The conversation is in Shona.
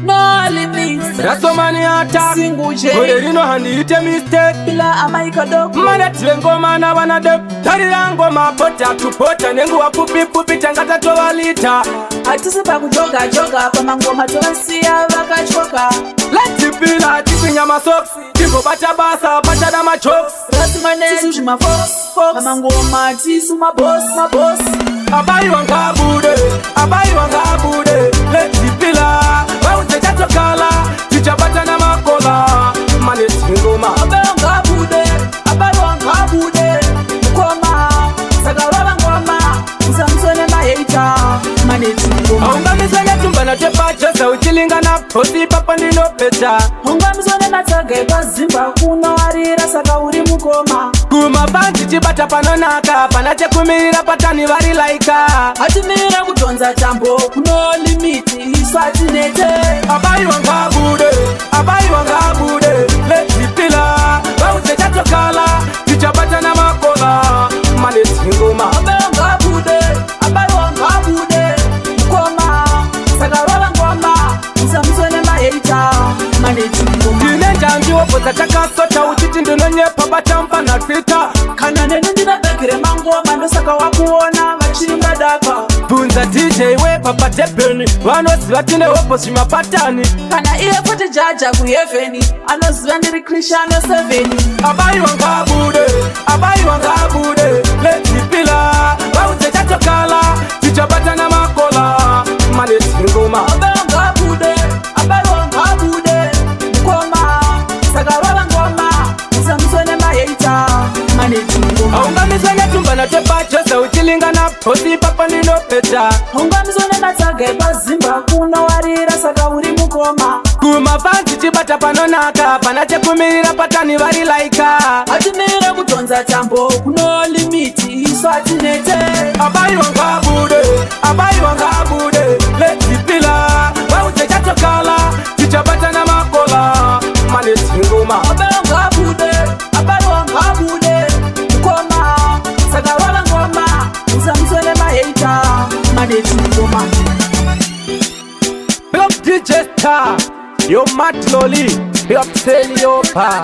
No limits. Rasomani attack. Single J. Gore rino handiite mistake. Bila amaikadoko. Manetire ngoma navana de tarira ngoma pota tupota nenguva pfupi pfupi tanga tatovalita. Hatisi pakujoga joga pamangoma tovasiya vakatyoka. Letipila tikwinya masoksi timbobata basa pachada majokes. Rasimane tisu zvimafox fox. Pamangoma tisu maboss maboss. Abaiwa ngabude, abaiwa ngabude, letipila vaudze chatokala tichabatana makola maneti ngoma. Abayo ngabude, abayo ngabude. Mukoma, saka rova ngoma. Usamusone mahater, maneti ngoma. Haungamiswe netumbana tepajosa uchilingana posi ipapo ndinopeta. Ungamiswa nematsaga epazimba kunowarira saka uri mukoma. Kumapanzi chibata panonaka pana chekumirira patani vari laika. Hatimira kudhonza tambo kuno limiti isu hatinete. Abaiwa ngabude, abaiwa ngabude, letipila vaudze chatokala tichabatana makola maneti ngoma. Abayo ngabude, abayo ngabude. Mukoma, saka rova ngoma. Usamuswe nemahater, maneti ngoma. Ndine njanji wobvodza takasota uchiti ndinonyepa batamfa natwitter. Kana neni ndine bhegi remangoma ndosaka wakuona vachiimba daka. Bvunza DJ wepa paDurban vanoziva tine hopo zvimapatani. Kana iye futi jaja kuheaven anoziva ndiri Cristiano 7. Abaiwa ngabude, abaiwa ngabude, letipila vaudze chatokala tichabatana makola maneti ngoma. Abayo ngabude, abayo ngabude. Mukoma, saka rova ngoma. Usamuswe nemahater, maneti ngoma. Haungamiswe netumbana tepajosa uchilingana posi ipapo ndinopeta. Ungamiswa nematsaga epazimba kunowarira saka uri mukoma. Kumafanzi chibata panonaka pana chekumirira patani vari laika. Hatimira kudhonza tambo kuno limiti isu hatinete. Abaiwa ngabude, abaiwa ngabude, letipila vaudze chatokala tichabatana makola maneti ngoma. Abayo ngabude, abayo ngabude. Mukoma, saka rova ngoma. Usamuswe nemahater, maneti ngoma. Big up DJ Star, yo Matt Loli, big up Seliopa.